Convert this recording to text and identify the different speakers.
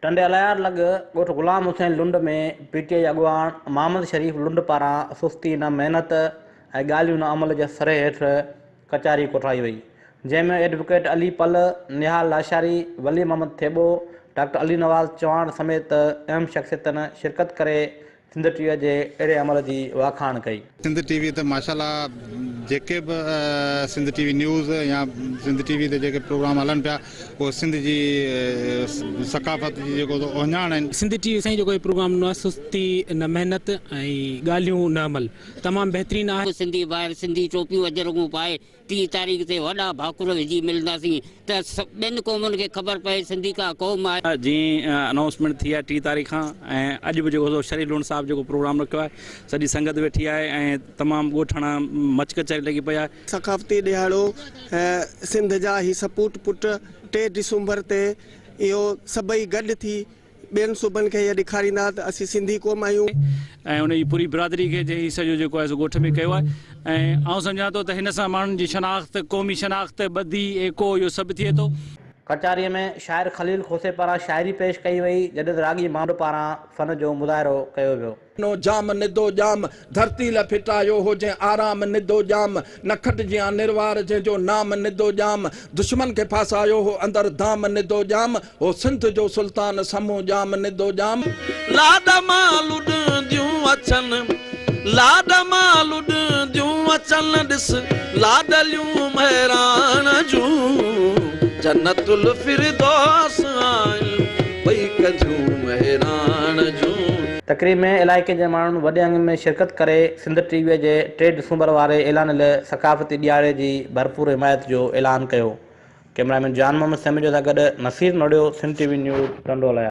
Speaker 1: ٽنڊي الهيار لڳ ڳوٺ غلام حسين لنڊ ۾ پي ٽي آء اڳواڻ محمد شريف لنڊ پاران سستي نه محنت ۽ ڳالهيون نه عمل جي سري هيٺ ڪچهري ڪوٺائي وئي، جنهن ۾ ايڊووڪيٽ علي پلهه، نهال لاشاري، ولي محمد ٿيٻو، ڊاڪٽر علي نواز چوهاڻ سميت اهم شخصيتن شرڪت ڪري سنڌ ٽي وي جي اهڙي عمل جي واکاڻ ڪئي.
Speaker 2: سنڌ ٽي وي تي ماشاءالله جيڪي به سنڌ ٽي وي نيوز يا سنڌ ٽي وي تي جيڪي پروگرام هلن پيا اهي سنڌ جي ثقافت جي جيڪو اهڃاڻ آهن.
Speaker 3: سنڌ ٽي وي سائين جيڪو هي پروگرام ڏنو آهي سستي نه محنت ۽ ڳالهيون نه عمل تمام بهترين آهي.
Speaker 4: سنڌي ڀائر سنڌي ٽوپيون اجرڪون پائي 30 تاريخ تي وڏا ڀاڪر وجهي ملنداسين ته ٻين قومن کي خبر پئي سنڌي ڪا قوم آهي.
Speaker 5: جيئن انائونسمينٽ ٿي آهي 30 تاريخ کان ۽ اڄ به جيڪو سو شريف لوڻ صاحب جيڪو پروگرام رکيو آهي سڄي سنگت ويٺي آهي ۽ تمام ڳوٺاڻا مچ ڪچهري لڳي پئي آهي.
Speaker 6: ثقافتي ڏهاڙو سنڌ جا هي سپوٽ پٽ 3 ڊسمبر تي اهو سڀئي گڏ ٿي ٻين صوبن کي اهي ڏيکاريندا ته اسين سنڌي قوم آهيون.
Speaker 5: ۽ ان جي پوري برادري کي جنهن هي سڄو جيڪو آهي سو ڳوٺ ۾ ڪيو آهي ۽ آئون سمجهان ٿو ته هن سان ماڻهن جي شناخت قومي شناخت ٻڌي ايڪو اهو سڀ ٿئي ٿو.
Speaker 1: ڪچهريء ۾ شاعر خليل کوسي پاران شاعري پيش ڪئي وئي، جڏهن ته راڳي مانڊو پاران فن جو مظاهرو ڪيو ويو.
Speaker 7: نو جام ندو ڄام، ڌرتي لئه ڦٽايو هو جنهن آرام ندو ڄام، نکٽ جيان نروار جنهن جو نام ندو ڄام، دشمن کي ڦاسايو هو اندر دام ندو ڄام، هو سنڌ جو سلطان سمون ڄام ندو ڄام.
Speaker 8: لاڏ مان لڏنديون اچن، لاڏ مان لڏنديون اچن، ڏس لاڏليون مهراڻ جون، جنت الفردوس آهن ٻئي ڪنڌيون مهراڻ جون.
Speaker 1: تقريب ۾ علائقي جي ماڻهن وڏي انگ ۾ شرڪت ڪري سنڌ ٽي وي جي 3 ڊسمبر واري اعلانيل ثقافتي ڏهاڙي جي ڀرپور حمايت جو اعلان ڪيو. ڪئميرا مين جان محمد سميجو سان گڏ Naseer Norio, Sindh T V news, Tando Allahyar.